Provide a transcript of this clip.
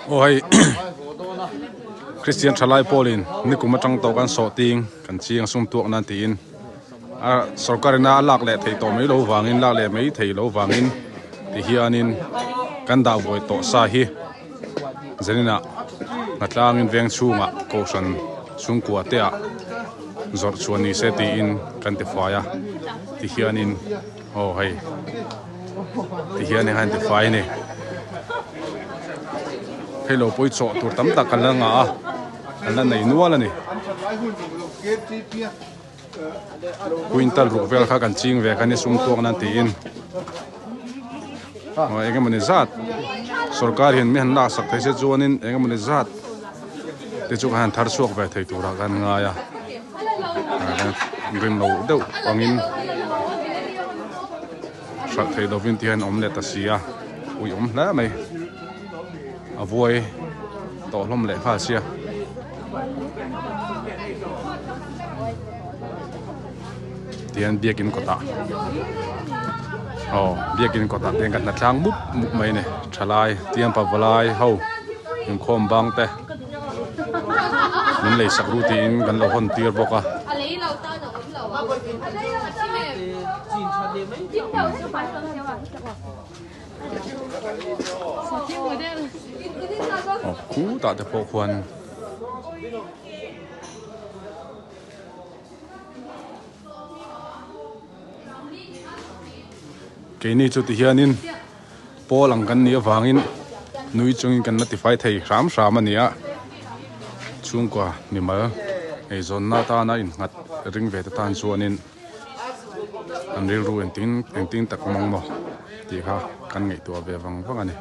Aw hei Christian thalai pawlin nikum atang tawh kan sawh ting kan chiang sum tuak nan tiin a sorkar ina a lak leh theih tawh mai lo vangin lak leh mai thei lo vangin ti hianin kan dah vawi tawh sa hi zaninah hnatlangin veng chhungah kohhran chhungkua te ah zawrh chhuah ni se tiin kan ti fai a ti hianin aw hei ti hian eng a inti fai a ni hei lo pawh hi chawh tur tam tak kan la ngah a kan la nei nual a ni quintal ruk vel kha kan ching ve kha ni sum tuak nan tiin aw eng emawni zat sorkar hian mi han lak sak thei se chuanin eng emawni zat te chu kan han thar chhuak ve thei turah kan ngai a. Rin lo deuh angin hralh theih lovin ti hian awm leh ta si a, ui awm hle mai a vuai tawh hlawm leh nghal sia. Tihian biakin kawtah aw biakin kawtah te hian kan hnatlang mup mup mai a ni thalai tiang pavalai ho inkhawm bang te. Min lei sak ru tiin kan lo hawn tir bawk a. Aw khutah te pawh khuan keini chu tihianin. Pawl ang kan nih avangin nui chungin kan la tifai thei hram hram a ni a, chhungkua mimal eizawnna atana innghat ring ve te tan chuanin an rilru engtin engtin tak awm ang maw tih kha kan ngaihtuah ve vang vang a ni.